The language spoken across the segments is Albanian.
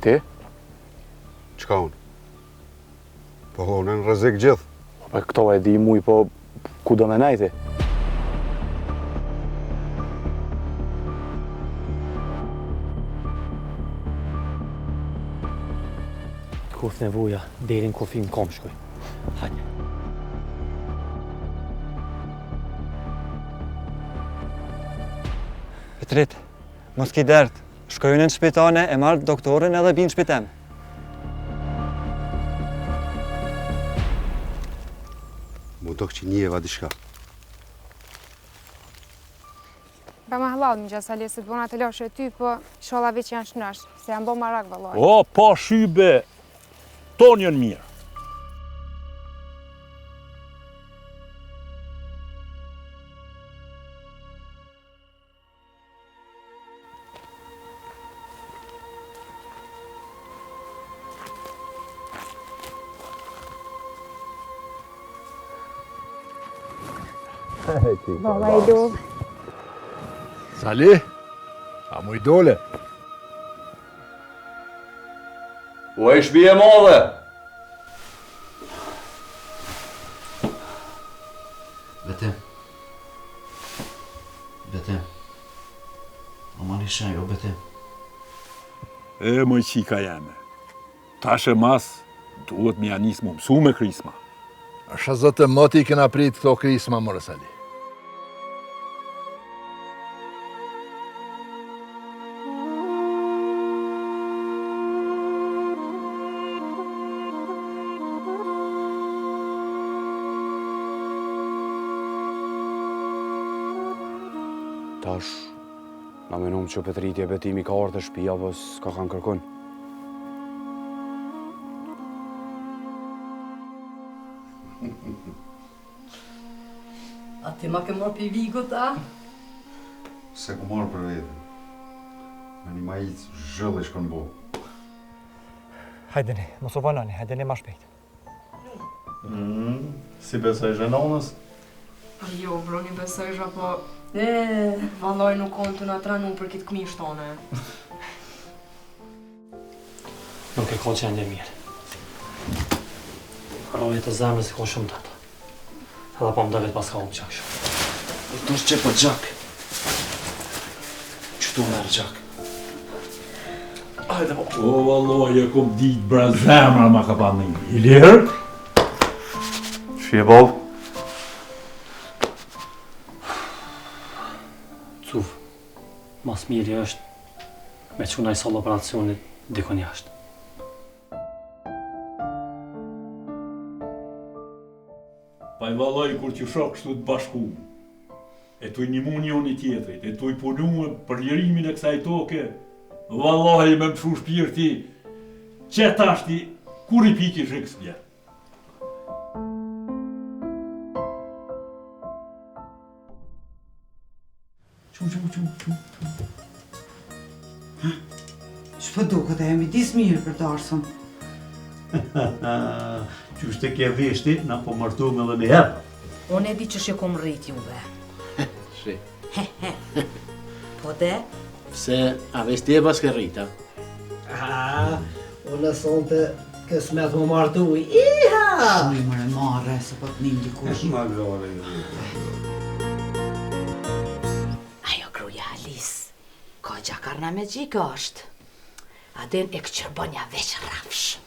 Ti? Çka unë? Po unë në rrezik gjithë. Po këto e di muj, po ku do me nejti? Koftë nevoja, deri në kufi në kom shkoj. Hajde. Petrit, mos ki dert, shkoj unë në shpi tane, e marr doktorin edhe bi në shpi tem. M'u dok që njeva diçka. Ba ma hallall më gjasa se të bona telashe ty, po ishalla veç janë shnosh, se jam bo marak vëllai. O, pa shybe, tonë janë mirë. Baba i do. Sali, a mu i dole? O e shpi e madhe! Betim. Betim. Ama një shenjë, o Betim. E moj qika jeme. Tash e mas, duhet me ja nis mu mësu me krisma. Asha Zot e moti i kena prit këto krisma, more Sali. Tash, na menum që Petriti e Betimi ka ardhë te shpia, po s'ka kanë kërkun. A ti ma ke marrë pi Vigut, a? S'e ku marrë për vete. Me një maicë zhëlli shkon bo. Hajdeni, mos u vononi, hajdeni ma shpejt. Mm, s'i besojshe nonës? A jo, bro, i besojsha, po... E, vallaj nuk konë të na tranu për këtë këmishë tone. Nuk e ka gjendje mirë. Rrahjet e zemrës i ka shumë të ata. Edhe po më doket paska hup gjak shumë. Po të që po gjak. Që tu merr gjak? Hajde po. O, vallaj, e kom dit bre zemra ma ka pa një. Ilir? Qysh je babë? Cuf, ma s'miri është me çu n'naj sallë operacionit dikun jashtë. Paj vallaj kur t'ju shoh kështu të bashkum, e tuj nimu njoni tjetrit, e tuj punu për lirimin e kësaj toke, vallahi me m'lshu shpirti, qe tashti kur i piki shik s'bje. Çu, çu, çu, çu, çu. Ha? Ç'po duket e midis mirë për darsëm. Qysh të ke veshti, na po martohem edhe një herë. Unë e di qysh ju kom rrit juve. Si. Po de? Se, a veç ti e paske rrit, a? A, unë sonte kësmet më martu. Iha! Shuj more marre, se po të nin dikush. Ma gore. Ajo gruja Alis, ka gjakarna me gjikë është. A din e këqyr bonja veç rrafsh.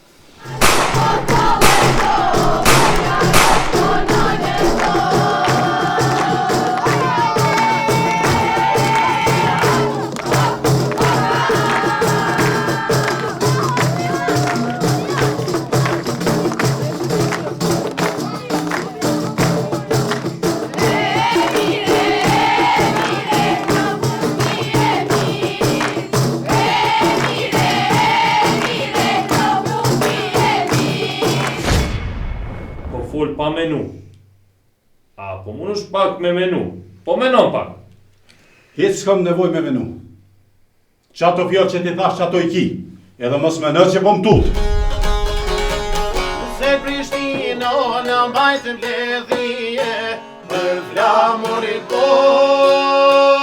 Po fol pa menu. A po mundesh pak me menu? Po menon pak. Hiç s'kam nevojë me menu. Qato fjalë që ti thash qato i ki, edhe mos meno që po më tut. Se Prishtina na mbajtë mbledhje për flamurin tonë.